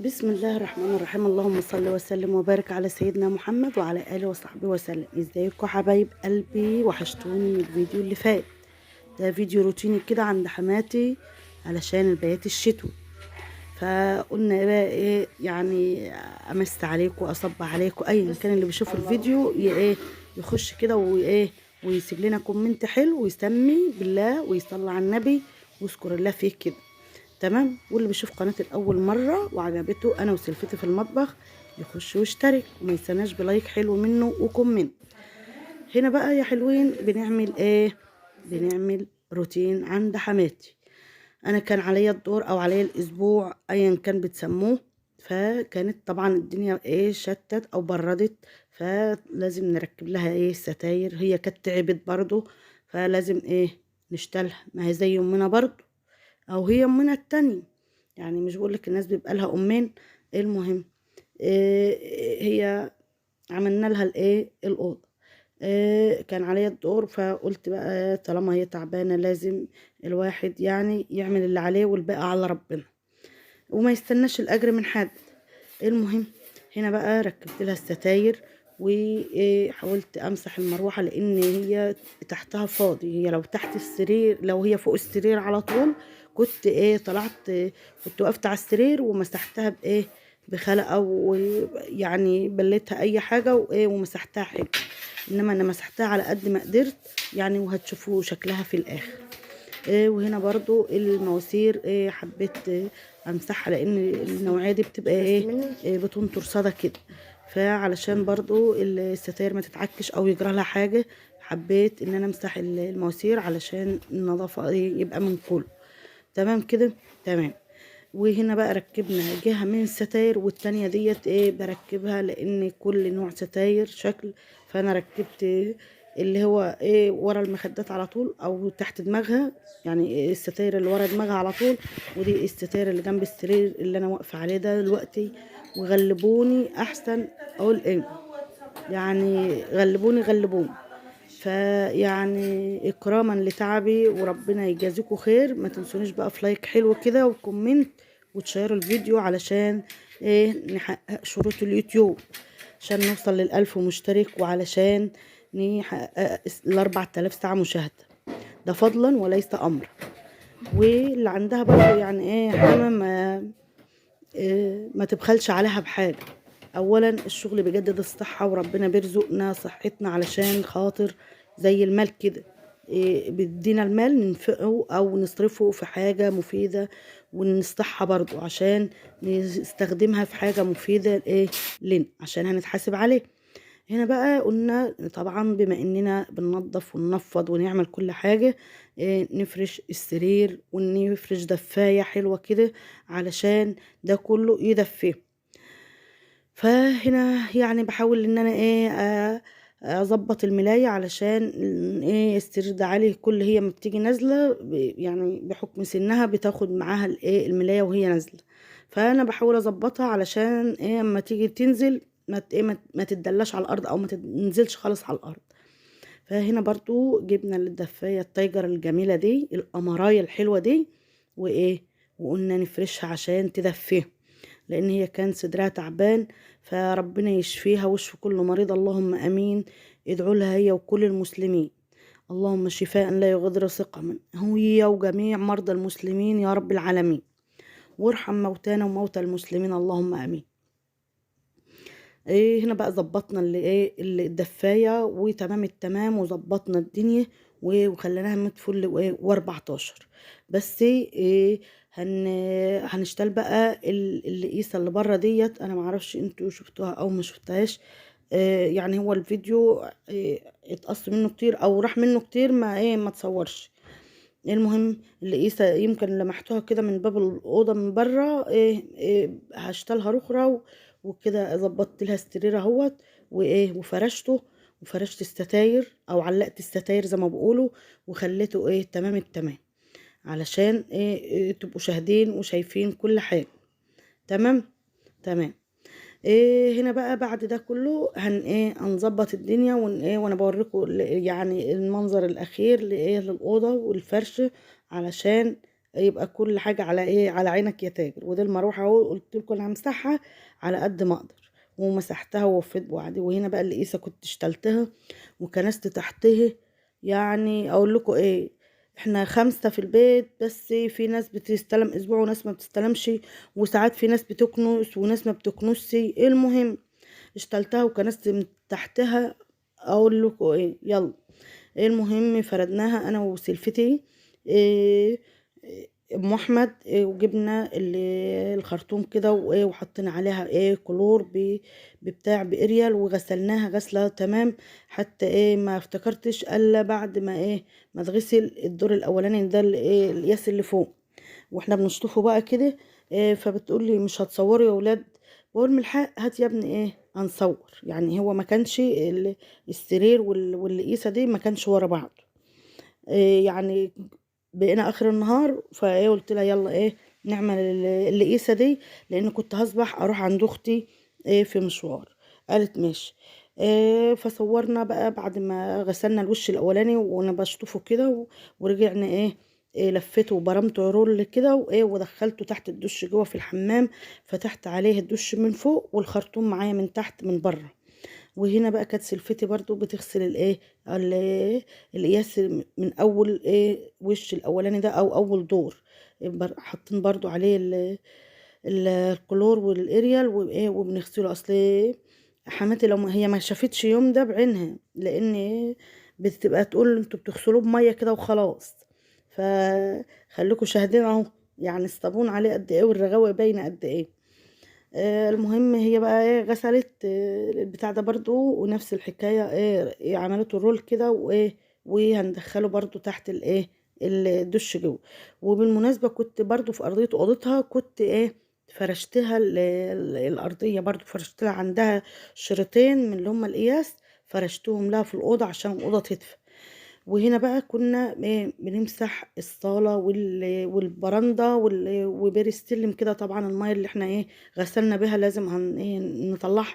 بسم الله الرحمن الرحيم. اللهم صل وسلم وبارك على سيدنا محمد وعلى اله وصحبه وسلم. ازيكم حبايب قلبي؟ وحشتوني من الفيديو اللي فات. ده فيديو روتيني كده عند حماتي علشان البيات الشتوي. فقلنا بقى ايه يعني، امس عليكم اصب عليكم، ايا كان اللي بيشوف الفيديو ايه يخش كده وايه ويسيب لنا comment حلو ويسمي بالله ويصلي على النبي ويذكر الله فيه كده، تمام. واللي بيشوف قناتي لاول مرة وعجبته انا وسلفتي في المطبخ يخش ويشترك وما ينساناش ب like حلو منه و comment. هنا بقى يا حلوين بنعمل ايه؟ بنعمل روتين عند حماتي. انا كان عليا الدور او عليا الاسبوع ايا كان بتسموه، فكانت طبعا الدنيا ايه شتت او بردت، فلازم نركب لها ايه ستاير. هي كانت تعبت برضو، فلازم ايه نشتلها، ما هي زي امنا برضو او هي امنا التانية، يعني مش بقولك الناس بيبقى لها امين. المهم إيه هي عملنا لها الايه الاوضة. إيه كان عليا الدور، فقلت بقى طالما هي تعبانة لازم الواحد يعني يعمل اللي عليه والباقي على ربنا وما يستناش الاجر من حد. المهم هنا بقى ركبت لها الستاير وحاولت امسح المروحة لان هي تحتها فاضي. هي لو تحت السرير، لو هي فوق السرير على طول كنت ايه طلعت، كنت وقفت على السرير ومسحتها بايه بخلقه، ويعني بليتها اي حاجة وايه ومسحتها حلو. انما انا مسحتها على قد ما قدرت يعني، وهتشوفوا شكلها في الاخر. إيه وهنا برضو المواسير إيه حبيت إيه امسحها لان النوعية دي بتبقى ايه بتنطر صدى كده، فعلشان برضو الستاير ما تتعكش او يجرى لها حاجة حبيت ان انا امسح المواسير علشان النظافة إيه يبقى من كله. تمام كده، تمام. وهنا بقى ركبنا جهة من الستاير والتانية ديت ايه بركبها لان كل نوع ستاير شكل، فانا ركبت اللي هو ايه ورا المخدات على طول او تحت دماغها، يعني الستاير اللي ورا دماغها على طول، ودي الستاير اللي جنب السرير اللي انا واقفة عليه ده دلوقتي. وغلبوني احسن اقول ايه يعني، غلبوني غلبوني. فيعني اكراما لتعبي وربنا يجازيكم خير. ما تنسونيش بقى في like حلو كده و comment وتشيروا الفيديو علشان ايه نحقق شروط اليوتيوب، عشان نوصل لل1000 مشترك وعلشان نحقق ال4000 ساعة مشاهدة. ده فضلا وليس امر. واللي عندها برضو يعني ايه حما ما تبخلش عليها بحاجة. اولا الشغل بيجدد الصحة وربنا بيرزقنا صحتنا علشان خاطر زي المال كده، إيه بيدينا المال ننفقه او نصرفه في حاجة مفيدة، ونصحها برضو عشان نستخدمها في حاجة مفيدة ايه لنا عشان هنتحاسب عليه. هنا بقى قلنا طبعا بما اننا بننظف وننفض ونعمل كل حاجة، إيه نفرش السرير ونفرش دفاية حلوة كده علشان ده كله يدفيه. فهنا يعني بحاول ان انا ايه اظبط الملاية علشان ايه السرير ده عالي، كل هي ما بتيجي نازلة يعني بحكم سنها بتاخد معاها الايه الملاية وهي نازلة، فانا بحاول اظبطها علشان ايه اما تيجي تنزل ما تتدلاش على الارض او ما تنزلش خالص على الارض. فهنا برضو جبنا الدفاية التايجر الجميلة دي القمراية الحلوة دي وايه وقلنا نفرشها عشان تدفيها لان هي كان صدرها تعبان، فربنا يشفيها ويشفي كل مريض اللهم امين. ادعوا لها هي وكل المسلمين، اللهم شفاء لا يغادر سقما هي وجميع مرضى المسلمين يا رب العالمين، وارحم موتانا وموتى المسلمين اللهم امين. ايه هنا بقى ظبطنا اللي ايه اللي الدفايه وتمام التمام، وظبطنا الدنيا وخليناها 100 فل وايه و14. بس ايه هنشتغل بقى القيسه اللي بره ديت، انا معرفش انتوا شفتوها او ما شفتهاش. إيه يعني هو الفيديو إيه اتقص منه كتير او راح منه كتير ما ايه ما تصورش. المهم القيسه يمكن لمحتوها كده من باب الاوضة من بره، ايه هشتلها رخره وكده ظبطت لها السرير اهوت وايه وفرشته، وفرشت الستاير او علقت الستاير زي ما بيقولوا، وخليته ايه تمام التمام علشان ايه تبقوا شاهدين وشايفين كل حاجة. تمام تمام. ايه هنا بقى بعد ده كله هن ايه هنظبط الدنيا ون ايه، وانا بوريكم يعني المنظر الاخير لايه للاوضه والفرش علشان يبقى كل حاجة على ايه، على عينك يا تاجر. وده المروحة اهو، قلت لكم انا همسحها على قد ما اقدر، ومسحتها ووفيت بوعدي. وهنا بقى القيسه كنت اشتلتها وكنست تحتها. يعني اقول لكم ايه، احنا 5 في البيت، بس في ناس بتستلم اسبوع وناس ما بتستلمش، وساعات في ناس بتكنس وناس ما بتكنسش. المهم اشتلتها وكنست من تحتها. اقول لكم ايه، يلا المهم فردناها انا وسلفتي إيه ام احمد، وجبنا الخرطوم كده وايه، وحطينا عليها ايه كلور ببتاع باريال، وغسلناها غسله تمام. حتى ايه ما افتكرتش الا بعد ما ايه ما اتغسل الدور الاولاني ده اللي ايه القياس اللي فوق، واحنا بنشطفه بقى كده. إيه فبتقول لي مش هتصوروا يا ولاد؟ بقول من الحق هات يا ابني ايه هنصور. يعني هو ما كانش السرير والقيسه دي ما كانش ورا بعض، إيه يعني بقينا اخر النهار. فايه قلت لها يلا ايه نعمل القيسه دي، لان كنت هصبح اروح عند اختي ايه في مشوار. قالت ماشي. إيه فصورنا بقى بعد ما غسلنا الوش الاولاني وانا بشطفه كده، ورجعنا ايه، إيه لفيته وبرمته رول كده وايه، ودخلته تحت الدش جوه في الحمام، فتحت عليه الدش من فوق والخرطوم معايا من تحت من بره. وهنا بقى كانت سلفتي برضو بتغسل الايه القياس من اول ايه وش الاولاني ده او اول دور، حاطين برضو عليه الكلور والاريال وايه وبنغسله. اصل حماتي لو هي ما شافتش يوم ده بعينها، لان بتبقى تقول انتوا بتغسلوه بميه كده وخلاص، فخليكوا شاهدين اهو، يعني الصابون عليه قد ايه والرغاوي باينة قد ايه. المهم هي بقى ايه غسلت البتاع ده برضو، ونفس الحكاية ايه عملته رول كده وايه، وهندخله برضو تحت الايه الدش جوه. وبالمناسبة كنت برضو في ارضية اوضتها كنت ايه فرشتها الارضية برضو، فرشت لها عندها شريطين من اللي هم القياس، فرشتهم لها في الاوضة عشان الاوضة تدفى. وهنا بقى كنا ايه بنمسح الصالة والبرندة وبير السلم كده. طبعا المية اللي احنا ايه غسلنا بها لازم ايه نطلعها،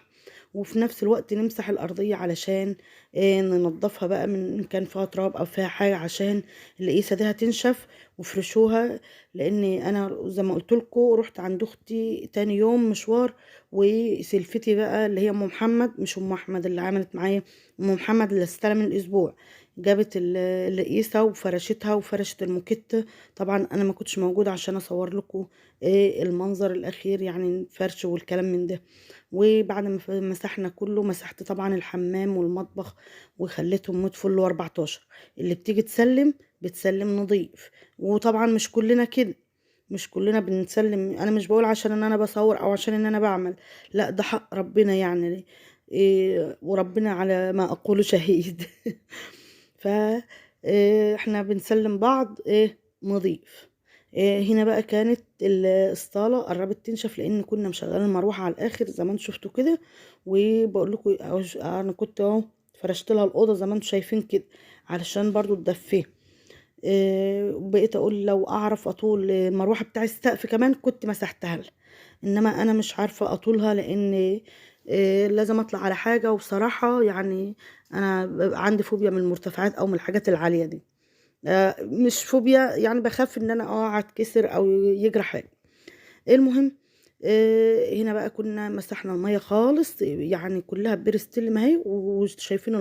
وفي نفس الوقت نمسح الأرضية علشان ايه ننضفها بقى من كان فيها تراب أو فيها حاجة، عشان القيسة دي هتنشف وفرشوها. لأن أنا زي ما قلت لكم رحت عند أختي تاني يوم مشوار، وسلفتي بقى اللي هي أم محمد، مش أم أحمد اللي عملت معايا، أم محمد اللي استلم الأسبوع، جابت القيسة وفرشتها وفرشت الموكيت. طبعا أنا ما كنتش موجودة عشان أصور لكم ايه المنظر الأخير، يعني الفرش والكلام من ده. وبعد ما مسحنا كله، مسحت طبعا الحمام والمطبخ وخليتهم 100 فل و14. اللي بتيجي تسلم بتسلم نظيف، وطبعا مش كلنا كده، مش كلنا بنسلم. انا مش بقول عشان ان انا بصور او عشان ان انا بعمل، لا ده حق ربنا يعني إيه، وربنا على ما اقول شهيد. ف احنا بنسلم بعض ايه نظيف. إيه هنا بقى كانت الصالة قربت تنشف، لان كنا مشغلين المروحة على الاخر زي ما انتم شفتوا كده. وبقول لكم انا كنت اهو فرشت لها الاوضة زي ما انتم شايفين كده علشان برضو تدفيها. وبقيت اقول لو اعرف اطول المروحة بتاع السقف كمان كنت مسحتها لها، انما انا مش عارفه اطولها لان لازم اطلع على حاجة. وبصراحة يعني انا ببقى عندي فوبيا من المرتفعات او من الحاجات العالية دي، مش فوبيا يعني بخاف ان انا اقع اتكسر او يجرى حاجة. المهم هنا بقى كنا مسحنا المية خالص، يعني كلها بير السلم اهي وشايفين